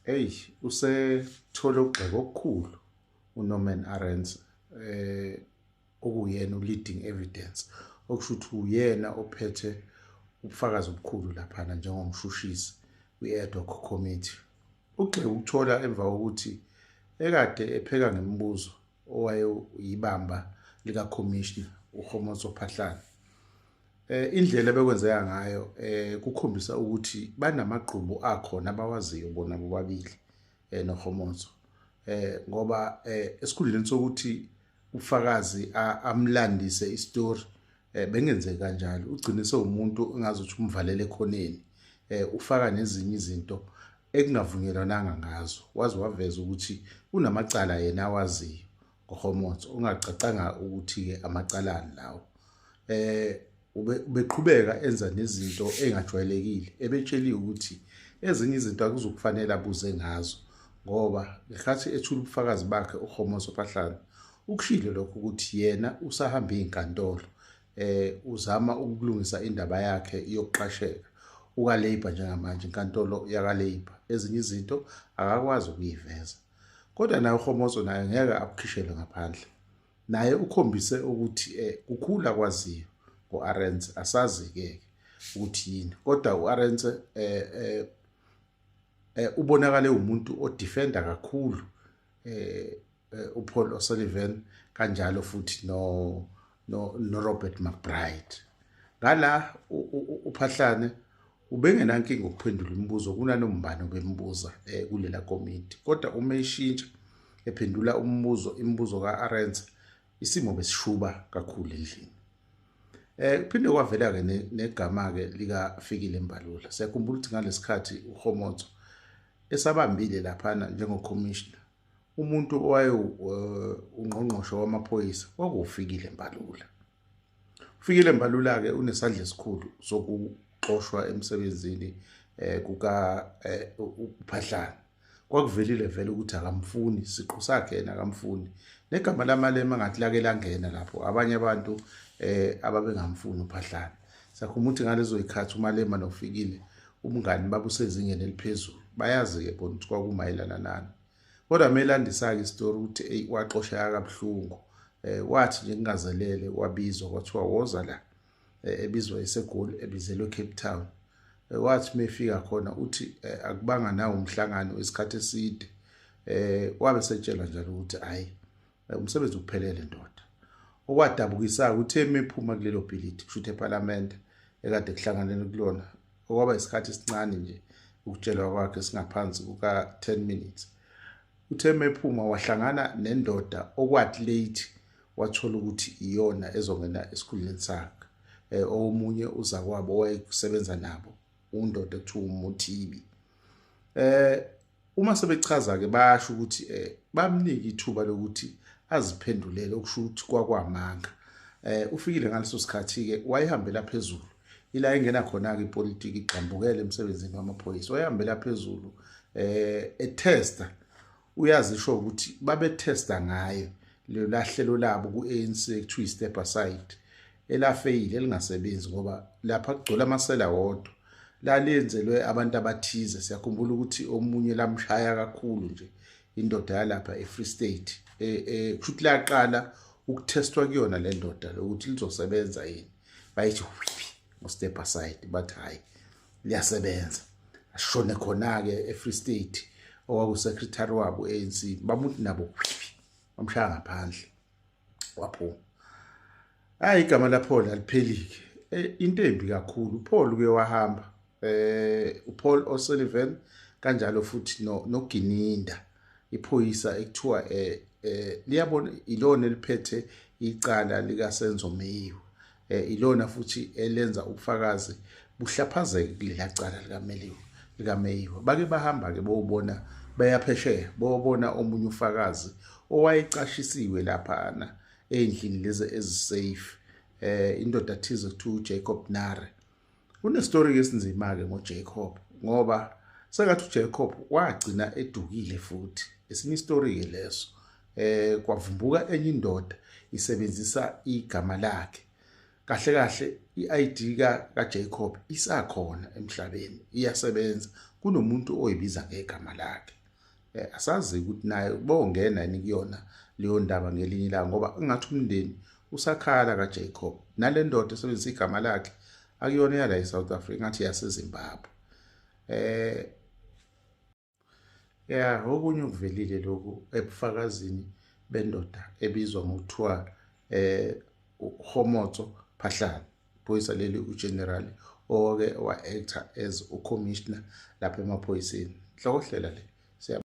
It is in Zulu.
Eyi, usethole ukugxeka okukhulu uNorman Arendse okuyena u-leading evidence, okusho ukuthi uyena ophethe ubufakazi obukhulu laphana njengomshushisi kwi-ad hoc committee. Ugxeka ukuthola emva kokuthi ekade epheka ngemibuzo owayeyibamba likakhomishna uKgomotso Phahlane. Indlela ebekwenzeka ngayo kukhombisa ukuthi banamagqubu akhona abawaziyo bona bobabili noKgomotso, ngoba esikhundleni sokuthi ufakazi amlandise isitori, bengenzeki kanjalo, ugcine sewumuntu engazuthi umvalele ekhoneni, ufaka nezinye izinto ekungavunyelwananga ngazo. Waze waveza ukuthi unamacala yena awaziyo ngoKgomotso, ongacacanga ukuthi-ke amacalani lawo. Ubeqhubeka enza nezinto engajwayelekile, ebetsheliwe ukuthi ezinye izinto akuzukufanele abuze ngazo, ngoba ngesikhathi ethula ubufakazi bakhe uKgomotso Phahlane ukushilo lokho ukuthi yena usahamba iy'nkantolo, uzama ukulungisa indaba yakhe yokuqasheka uka-Labour njengamanje, inkantolo yaka-Labour, ezinye izinto akakwazi ukuyiveza. Kodwa naye uKgomotso naye ngeke akukhishelwe ngaphandle, naye ukhombise ukuthi kukhulu akwaziyo ngo-Arendse, asazi-ke ukuthi yini, kodwa u-Arendse ubonakale umuntu odefenda kakhulu uPaul O'Sullivan, kanjalo futhi no no no Robert McBride. Ngala uPhahlane ubengenankinga ukuphendula imibuzo kunanombani obembuza kulela komiti, kodwa uma eshintsha ephendula umbuzo imibuzo kaArendse, isimo besishuba kakhulu endlini. Kuphinde kwavela ke negama ke lika Fikile Mbalula. Siyakhumbula ukuthi ngalesikhathi uKgomotso esabambile laphana njengocommissioner, umuntu owaye ungqongqoshe wamaphoyisa kwakuwuFikile Mbalula. Ufikile Mbalula ke unesandla esikhulu sokuxoshwa emsebenzini kuka uPhahlane. Kwakuvelile vele ukuthi akamfuni, siqu sakhe yena akamfuni. Negama laMalema ngathi lake langena lapho, abanye abantu ababengamfuni uPhahlane. Sakhuluma ukuthi ngalezo zikhathi uMalema noFikile ubungani babusezingeni eliphezulu, bayazi-ke bona ukuthi kwakumayelana nani. Kodwa melandisa-ke isitori ukuthi eyi waxosheka kabuhlungu, wathi nje kungazelele wabizwa kwathiwa woza la, ebizwa eseGoli, ebizelwe eCape Town. Wathi mefika khona uthi akubanga nawo umhlangano isikhathi eside, wabe setshelwa njalo ukuthi hayi umsebenzi uphelele ndoda. Okwadabukisa ukuthi emephuma kulelo bhilidi, kusho ukuthi eParliament ekade kuhlanganene kulona, okwaba isikhathi esincane nje ukutshelwa kwakhe singaphansi kuka 10 minutes. Uthe mephuma wahlangana nendoda okwathi late wathola ukuthi iyona ezongena esikhundleni sakhe, omunye uzakwabo owayesebenza nabo, undoda ekuthiwa uMothibi. Uma sebechaza ke basho ukuthi bamnika ithuba lokuthi aziphendulele, okusho ukuthi kwakwamanga. Ufikile ngaleso sikhathi ke wayehambela phezulu, ila engena khona ke ipolitiki igxambukele emsebenzini wamaphoyisa, wayehambela phezulu etesta. Uyazisho ukuthi babetesta ngayo lelo lahlelo labo ku-ANC ekuthiwa i-step aside, elafeyile elingasebenzi ngoba lapha kugcwele amasela wodwa, lalenzelwe abantu abathize. Siyakhumbula ukuthi omunye lamshaya kakhulu nje indoda yalapha eFree State, kusho ukuthi laqala ukuthestwa kuyona le ndoda ukuthi lizosebenza yini, bayithi ngo-step aside, bathi hayi liyasebenza. Ashone khona-ke eFree State owakusecretary wabo ANC, bamuthi nabo bamshaya ngaphandle waphuma. Hayi igama laPaul aliphelike, into embi kakhulu. uPaul uke wahamba, uPaul O'Sullivan kanjalo futhi noGininda, iphoyisa ekuthiwa liyabona ilona eliphethe icala lika Senzo Meyiwa, ilona futhi elenza ubufakazi buhlaphazeke kulela cala likaMeliwe likaMeyiwa. Bake bahamba ke bobona, bayaphesheya bobona omunye ufakazi owayecashisiwe laphana endlini lezi ezisafe, indoda thize kuthiwa uJacob Nare. Kunestory ke esinzima ke ngoJacob, ngoba sengathi uJacob wagcina edukile futhi, esinye istory ke leso. Kwavumbuka enye indoda isebenzisa igama lakhe. Kahle kahle iID kaJacob isakhona emhlabeni, iyasebenza, Kunomuntu oyibiza ngegama lakhe. Asazi ukuthi naye bongena yini kuyona leyo ndaba ngelinye ilanga, ngoba engathi umndeni usakhala kaJacob. Nale ndoda esebenzisa igama lakhe akuyona yala eSouth Africa, ngathi yaseZimbabwe. Ya, okunye okuvelile lokhu ebufakazini bendoda ebizwa ngokuthiwa uKgomotso Phahlane, iphoyisa leli uGeneral owake wa-acta as ucommissioner lapha emaphoyiseni. Hlokohlela le.